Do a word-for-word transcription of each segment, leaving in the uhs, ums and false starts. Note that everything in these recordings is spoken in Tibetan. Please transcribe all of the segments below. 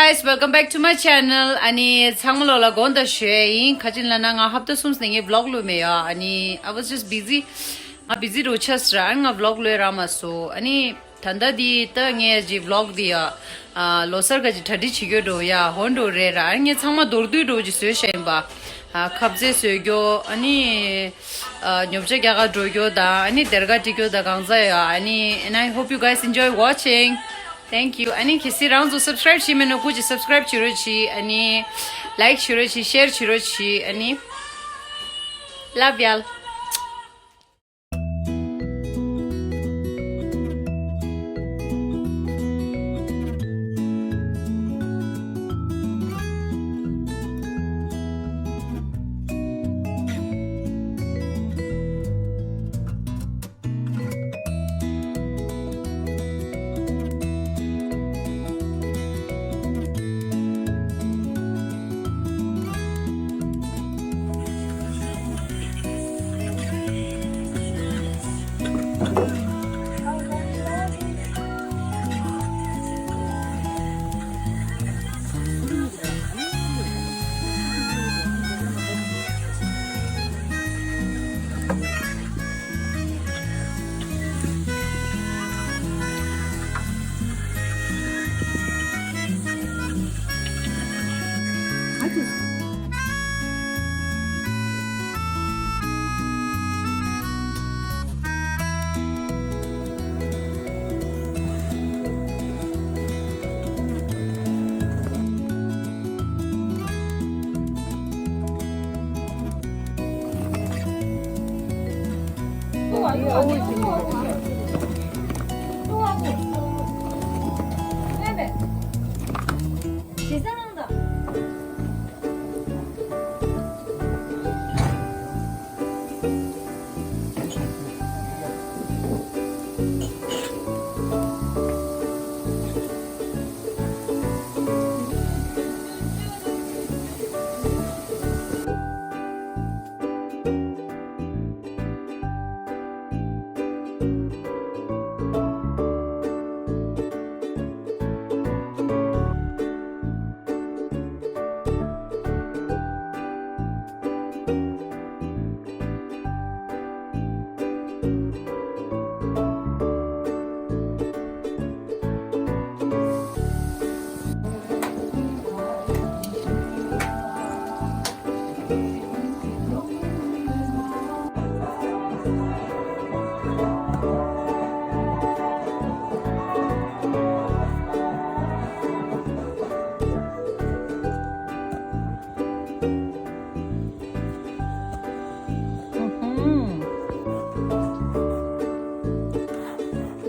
Guys, welcome back to my channel. ཨ་ནི་ཚང་མ་ལོ་ལ་དགོངས་དག་ཞུ་ཡ་ཡིན། ག་ཅི་ལབ་ན་ང་ཧབ་ཏ་གསུམ་ཙམ་ངས་vlog བླུགས་མེད་ཡ། ཨ་ནི་I was just busy. ང་busy འདྲ་བོ་ཆགས་སོང་ར། ཨ་ནི་ང་vlog བླུགས་རག་མ་སོང་། ཨ་ནི་ད་ལྟ་འདི་ད་ངས་ཅིག་vlog འདི་ཡ་ཨ་ལོ་གསར་ག་ཅིག་གྲ་སྒྲིག་བྱེད་རྒྱུ་འདྲ་བོ་ཡ་ཧོན་འདྲ་བོ་རེད་ར། ཨ་ནི་ངས་ཚང་མ་མདོར་བསྡུས་འདྲ་བོ་ཅིག་བཟོས་བཞག་ཡིན་པ། ཨ་ཁ་ཟས་བཟོས་རྒྱུ། ཨ་ནི་ཨ་ཉོ་ཆ་རྒྱག་ག་འགྲོ་རྒྱུ་དང་། ཨ་ནི་སྡེར་ཁ་སྒྲིག་རྒྱུ་དང་གང་ཟག་ཡ། ཨ་ནི་and I hope you guys enjoy watching. Thank you. ཨ་ནི་གལ་སྲིད་རང་ཚོ་subscribe བྱས་མེད་ན་སྐུ་མཁྱེན་subscribe བྱེད་རོགས་གྱིས། ཨ་ནི་like བྱེད་རོགས་གྱིས། share བྱེད་རོགས་གྱིས། ཨ་ནི་love y'all.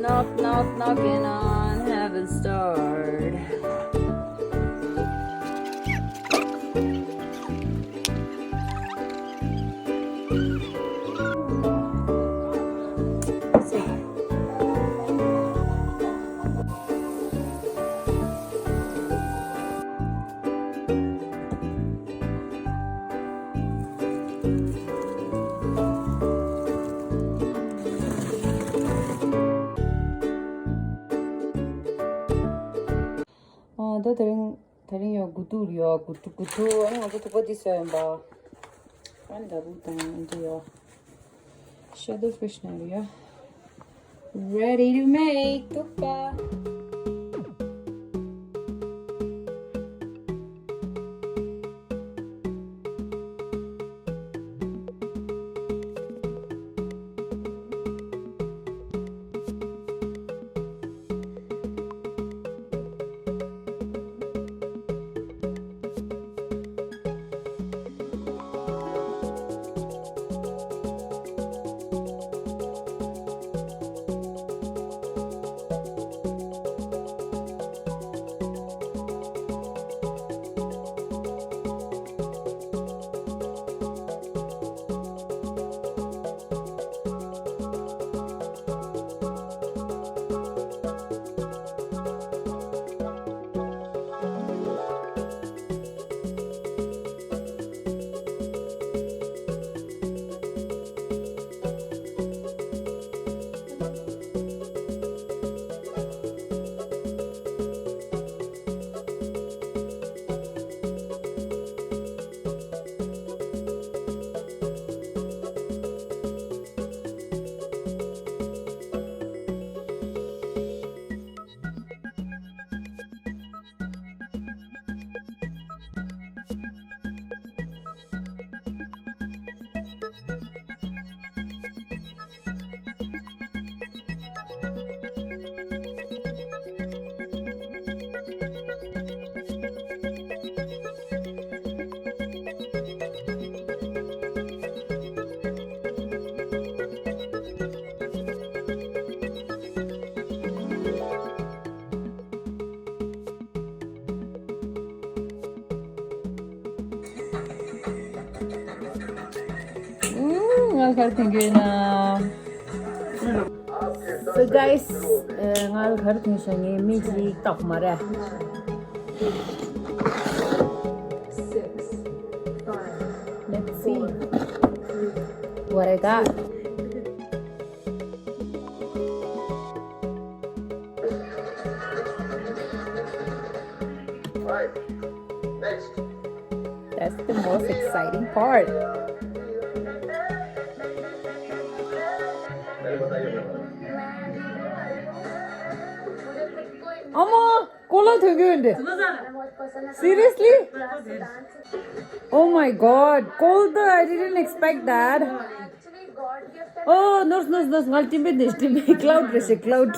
Knock, knock, knocking on heaven's door. ཨ་ད་དེ་རིང་དེ་རིང་ཡོད་དགུ་ཐུག་ཡོད་དགུ་ཐུག་དགུ་ཐུག་ཨ་ང་ཚོ་ཐུག་པ་འདི་བཟོས་ཡིན་པ། ཨ་ནི་ད་བུ་དང་འདི་ཡོད། Shellfish ནང་ལ་ཡོད། Ready to make ཐུག་པ། ང་གར་ཐོན་གྱི་ཡིན་ན། So guys, ང་གར་ཐོན་ཤག་ངས་མི་ཅིག་བཏགས་མ་རེད། Let's see what I got. Right. Next. That's the most exciting part. ཨ་མ། ཀོ་ལ་ཐོན་གྱི་ཡོད་འདི། Seriously? Oh my god. ཀོལ་ད། I didn't expect that. Oh, ནོར་ནོར་ནོར། ང་ལ་སྤྲིན་པའི་འདི་སྤྲིན་པའི་ཀླའུཌ་རེད་ཤག་ཀླའུཌ།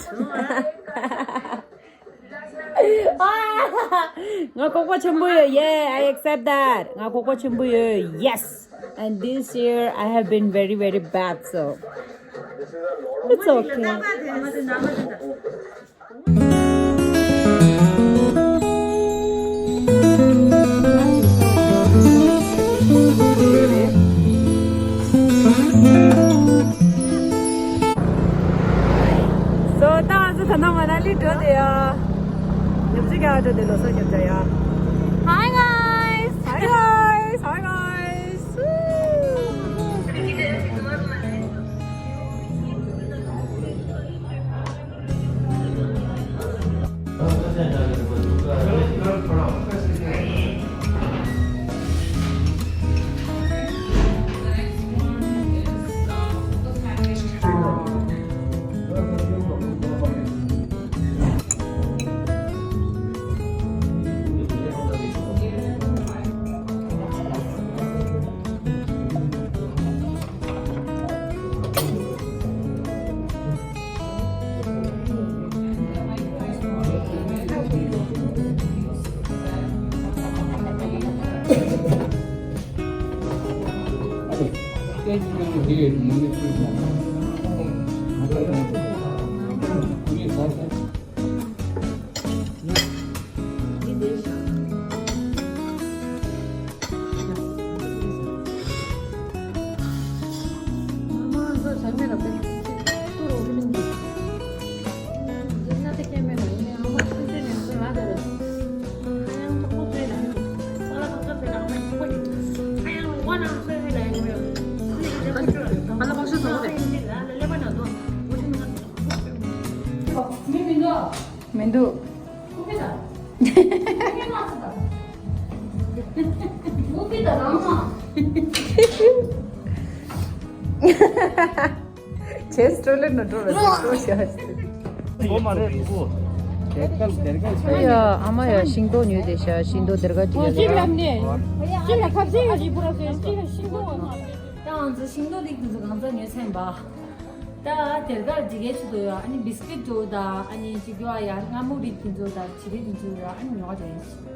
ང་ཁོག་པ་ཆེན་པོ་ཡོད། Yeah, I accept that. ང་ཁོག་པ་ཆེན་པོ་ཡོད། Yes. And this year I have been very, very bad, so it's okay. So, ད་ང་ཚོ་ད་ནང་མ་ན་ལི་འགྲོ་བསྡད་ཡ། ཉམས་ཞིབ་རྒྱག་འགྲོ་བསྡད། ལོ་གསར་རྒྱབ་བྱ་ཡ། Hi guys. Hi guys. Hi guys. མི་འདུག་ཆེས་སྤྲོ་ལེ་ནོ་འགྲོ་བའི་སྤྲོ་ཤ། ཨོ་མ་རེད་ཕྲུ་གུ། ཨ་ཡ། ཨ་མ་ཡ། ཤིང་ཏོག་ཉོས་བསྡད་ཤག་ཤིང་ཏོག་དེར་ག་ཅིག་ཡ་ལ། ད་ང་ཚོ་ཤིང་ཏོག་རིགས་དེ་ཚོ་གང་ཚ་ཉོས་ཚན་པ། ད་དེར་ག་ཇི་གའི་ཆུ་དོ་ཡ། ཨ་ནི་བིས་ཀིཊ་ཅོ་ད། ཨ་ནི་ཅི་གོ་ཡ། མངར་མོ་རིགས་དེ་ཚོ་ད། བྱི་རིལ་དེ་ཚོ་ཡ། ཨ་ནི་ཉོ་ག་ཡིན་ཤག་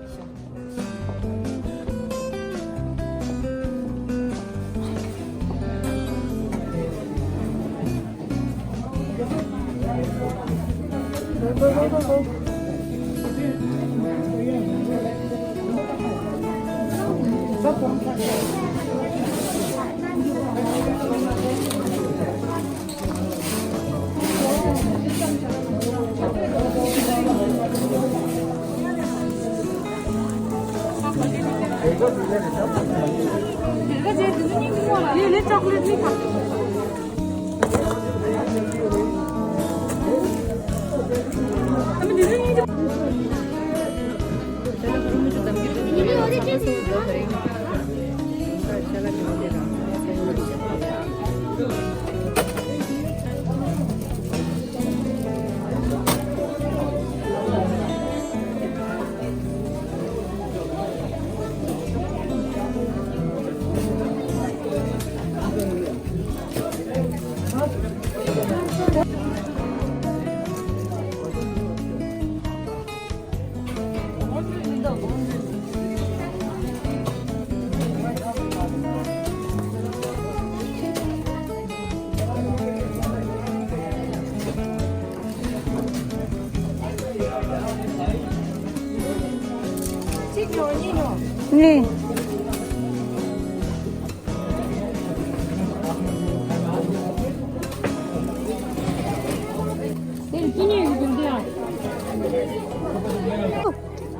ནི།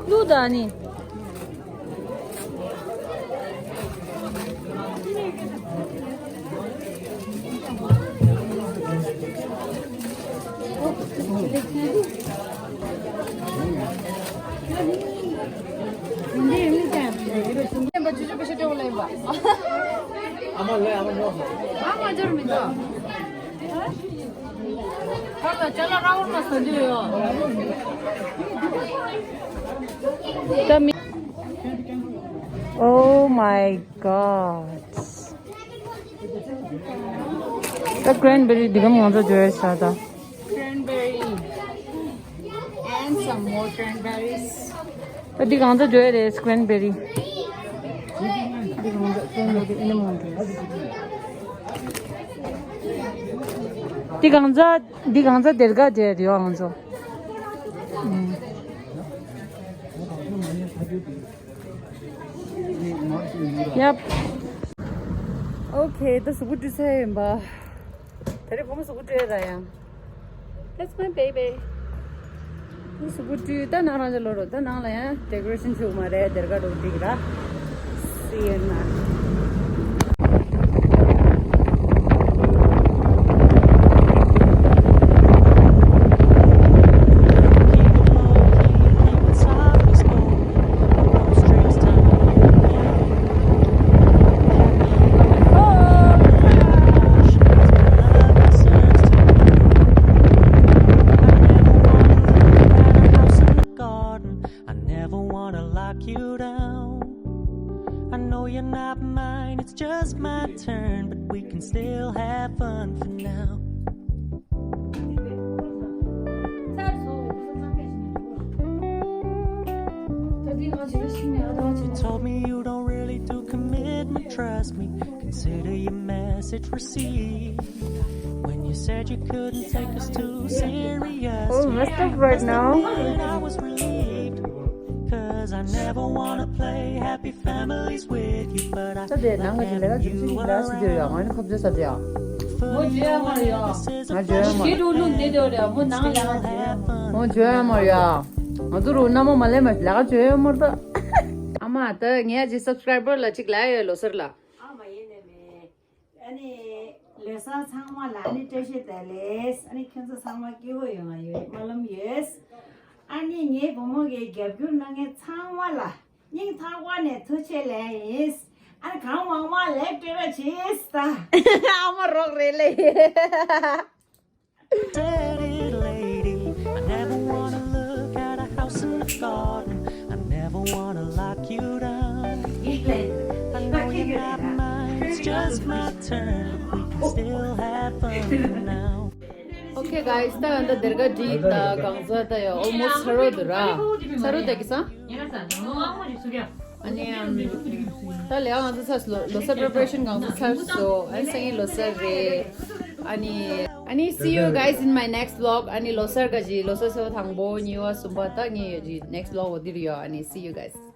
ལུ་ད་ནི། Oh my God. ད་ཀྲེན་བེ་རི་འདི་གམ་ང་ཚོ་འཇོ་ཡ་ཤ་ད། Cranberry and some more cranberries. ད་འདི་གང་ཚོ་འཇོ་ཡ་རེད། ཀྲེན་བེ་རི། འདི་གང་ཚོ་ཀྲེན་བེ་རི་ཨེ་ནི་མོང་རེད། འདི་གང་ཚོ་འདི་གང་ཚོ་སྡེར་ཁ་འཇོ་ཡ་རེད་ཡོ་ང་ཚོ། ཡབ། ཨོ་ཁེ། ད་གཟུགས་པོ་བཀྲུས་ཚར་ཡིན་པ། ད་རེས་བུ་མོ་གཟུགས་པོ་བཀྲུས་ར་ཡང་། That's my baby. གཟུགས་པོ་བཀྲུས། ད་ནང་རང་ཅག་ལོ་རོ། ད་ནང་ལ་ཡང་ཌེ་ཀོ་རེ་ཤན་བྱུག་མ་རེད། སྡེར་ཁ་འགྲོ་འགྲིག་ར། See you in a I never wanna lock you down. I know you're not mine, it's just my turn, but we can still have fun for now. You told me you don't really do commitment, trust me. Consider your message received. When you said you couldn't take us too serious, oh, messed up right now. I was relieved. Cause I never wanna play happy families with you, but I ས་དེ་ནང་གི་ལས་ཀ་ཅིག་ཅིག་ལ་ཞུ་རྒྱུ་ཡོད། ང་ནི་ཁབ་ཆ་ས་དེ་ཡ། མོ་བརྗོད་ཡ་མ་རེད་ཡ། ང་བརྗོད་ཡ་མ་རེད། ཁྱེད་འགྲོ་ལུགས་འདི་དེ་རེད། མོ་ནང་ལས་ཀ་བརྗོད་ཡ་མ་རེད། མོ་བརྗོད་ཡ་མ་རེད་ཡ། ང་ཚོ་རུ་མནའ་མ་མ་ལས་མ་ལས་ཀ་བརྗོད་ཡ་མ་རེད་ད། ཨ་མ་ད་ངས་ཅིག་སབ་སི་ཀ་རའི་བར་ལ་ཅིག་ལབ་ཡོད་ལོ་སར་ལ། ཨ་མ་ཡིན་ནས་མེད། ཨ་ནི་ལོ་གསར་ཚང་མ་ལ་ཨ་ནི་བཀྲ་ཤིས་བདེ་ལེགས། ཨ་ནི་ཁྱོད་ཚོ་ཚང་མ་སྐྱིད་པོ་ཡོང་བ་ཡོད་སྨོན་ལམ་ཡོད། ཨ་ནི་ངའི་བུ་མོ་གི་རྒྱབ་སྐྱོར་གནང་མཁན་ཚང་མ་ལ་སྙིང་ཐག་པ་ནས་ཐུགས་རྗེ་ཆེ་ལབ་ཡིན། ཨ་ནི་གང་མང་མང་ལེགས་སྤྲོད་རོགས་བྱེད་ད། ཨ་མ་རོགས་རེད་ལེ། Pretty lady, I never wanna look at a house in the garden. I never wanna lock you down. I know you're not mine, it's just my turn. We can still have fun for now. Okay guys, ད་ང་ད་སྡེར་ཁ་བྲིས། ད་གང་ཟག་ད་ཡ་ཨོལ་མོ་སི་ཚར་རོ་འདུག་ར། ཚར་རོ་ད་གི་ས། ཨ་ནི་ཨམ། ད་ལས་ང་ཚོ་ཚར་ལོ་ལོ་གསར་པི་རི་པེ་རེ་ཤན་གང་ཚོ་ཚར་སོང་། ཨ་ནི་སང་ཉིན་ལོ་གསར་རེད། ཨ་ནི་ཨ་ནི་see you guys in my next vlog. ཨ་ནི་ལོ་གསར་ག་ཅིག་ལོ་གསར་ཚེས་པ་དང་པོ་གཉིས་པ་གསུམ་པ་ད་ངའི་ཡོད་ཅིག་next vlog འོ་འདིར་ཡོད། ཨ་ནི་see you guys.